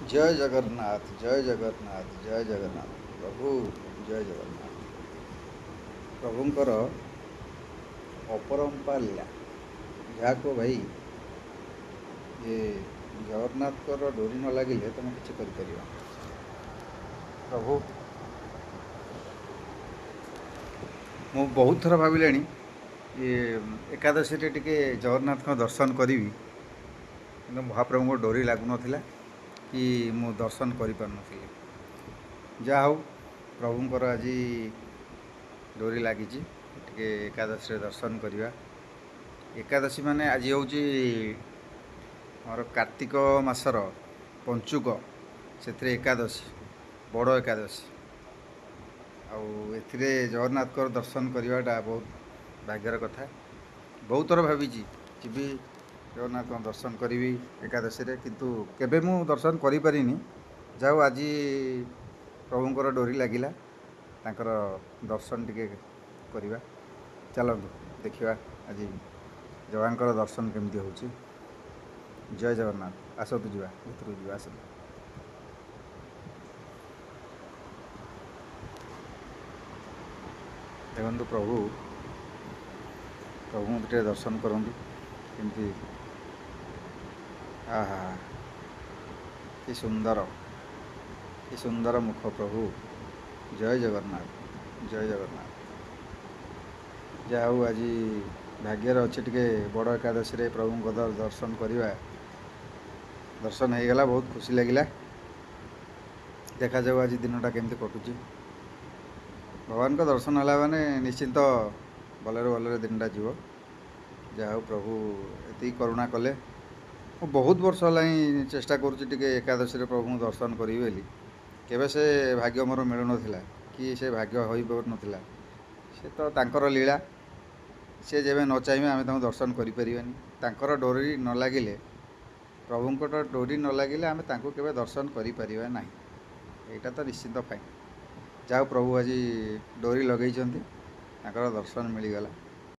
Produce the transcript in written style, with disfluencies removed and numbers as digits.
ଜୟ ଜଗନ୍ନାଥ, ଜୟ ଜଗନ୍ନାଥ, ଜୟ ଜଗନ୍ନାଥ ପ୍ରଭୁ, ଜୟ ଜଗନ୍ନାଥ। ପ୍ରଭୁଙ୍କର ଅପରମ୍ପା ଲୀଳା, ଯାହାକୁ ଭାଇ ଯେ ଜଗନ୍ନାଥଙ୍କର ଡୋରି ନ ଲାଗିଲେ ତୁମେ କିଛି କରିପାରିବ। ପ୍ରଭୁ, ମୁଁ ବହୁତ ଥର ଭାବିଲେଣି ଯେ ଏକାଦଶୀରେ ଟିକେ ଜଗନ୍ନାଥଙ୍କ ଦର୍ଶନ କରିବି, କିନ୍ତୁ ମହାପ୍ରଭୁଙ୍କ ଡୋରି ଲାଗୁନଥିଲା କି ମୁଁ ଦର୍ଶନ କରିପାରୁନଥିଲି। ଯାହା ହଉ, ପ୍ରଭୁଙ୍କର ଆଜି ଡୋରି ଲାଗିଛି, ଟିକେ ଏକାଦଶୀରେ ଦର୍ଶନ କରିବା। ଏକାଦଶୀ ମାନେ ଆଜି ହେଉଛି ଆମର କାର୍ତ୍ତିକ ମାସର ପଞ୍ଚୁକ, ସେଥିରେ ଏକାଦଶୀ, ବଡ଼ ଏକାଦଶୀ। ଆଉ ଏଥିରେ ଜଗନ୍ନାଥଙ୍କର ଦର୍ଶନ କରିବାଟା ବହୁତ ଭାଗ୍ୟର କଥା। ବହୁତ ଥର ଭାବିଛି ଯିବି, ଜଗନ୍ନାଥଙ୍କ ଦର୍ଶନ କରିବି ଏକାଦଶୀରେ, କିନ୍ତୁ କେବେ ମୁଁ ଦର୍ଶନ କରିପାରିନି। ଯାଉ, ଆଜି ପ୍ରଭୁଙ୍କର ଡୋରି ଲାଗିଲା, ତାଙ୍କର ଦର୍ଶନ ଟିକେ କରିବା। ଚାଲନ୍ତୁ ଦେଖିବା ଆଜି ଜଗାଙ୍କର ଦର୍ଶନ କେମିତି ହେଉଛି। ଜୟ ଜଗନ୍ନାଥ। ଆସନ୍ତୁ ଯିବା, ଭିତରକୁ ଯିବା, ଆସନ୍ତୁ। ଦେଖନ୍ତୁ ପ୍ରଭୁ, ପ୍ରଭୁଙ୍କୁ ଟିକେ ଦର୍ଶନ କରନ୍ତୁ କେମିତି। ଆହା, କି ସୁନ୍ଦର, କି ସୁନ୍ଦର ମୁଖ ପ୍ରଭୁ। ଜୟ ଜଗନ୍ନାଥ, ଜୟ ଜଗନ୍ନାଥ। ଯାହା ହଉ, ଆଜି ଭାଗ୍ୟରେ ଅଛି ଟିକେ ବଡ଼ ଏକାଦଶୀରେ ପ୍ରଭୁଙ୍କ ଦର୍ଶନ କରିବା। ଦର୍ଶନ ହେଇଗଲା, ବହୁତ ଖୁସି ଲାଗିଲା। ଦେଖାଯାଉ ଆଜି ଦିନଟା କେମିତି କଟୁଛି। ଭଗବାନଙ୍କ ଦର୍ଶନ ହେଲା ମାନେ ନିଶ୍ଚିନ୍ତ ଭଲରେ ଭଲରେ ଦିନଟା ଯିବ। ଯାହା ହଉ, ପ୍ରଭୁ ଏତିକି କରୁଣା କଲେ। ମୁଁ ବହୁତ ବର୍ଷ ହେଲାଣି ଚେଷ୍ଟା କରୁଛି ଟିକେ ଏକାଦଶୀରେ ପ୍ରଭୁଙ୍କୁ ଦର୍ଶନ କରିବି ବୋଲି, କେବେ ସେ ଭାଗ୍ୟ ମୋର ମିଳୁନଥିଲା କି ସେ ଭାଗ୍ୟ ହୋଇପାରୁନଥିଲା। ସେ ତ ତାଙ୍କର ଲୀଳା, ସେ ଯେବେ ନ ଚାହିଁବେ ଆମେ ତାଙ୍କୁ ଦର୍ଶନ କରିପାରିବାନି। ତାଙ୍କର ଡୋରି ନ ଲାଗିଲେ, ପ୍ରଭୁଙ୍କର ଡୋରି ନ ଲାଗିଲେ ଆମେ ତାଙ୍କୁ କେବେ ଦର୍ଶନ କରିପାରିବା ନାହିଁ, ଏଇଟା ତ ନିଶ୍ଚିନ୍ତ ଫାଇନାଲ୍। ଯାହା ପ୍ରଭୁ ଆଜି ଡୋରି ଲଗେଇଛନ୍ତି, ତାଙ୍କର ଦର୍ଶନ ମିଳିଗଲା।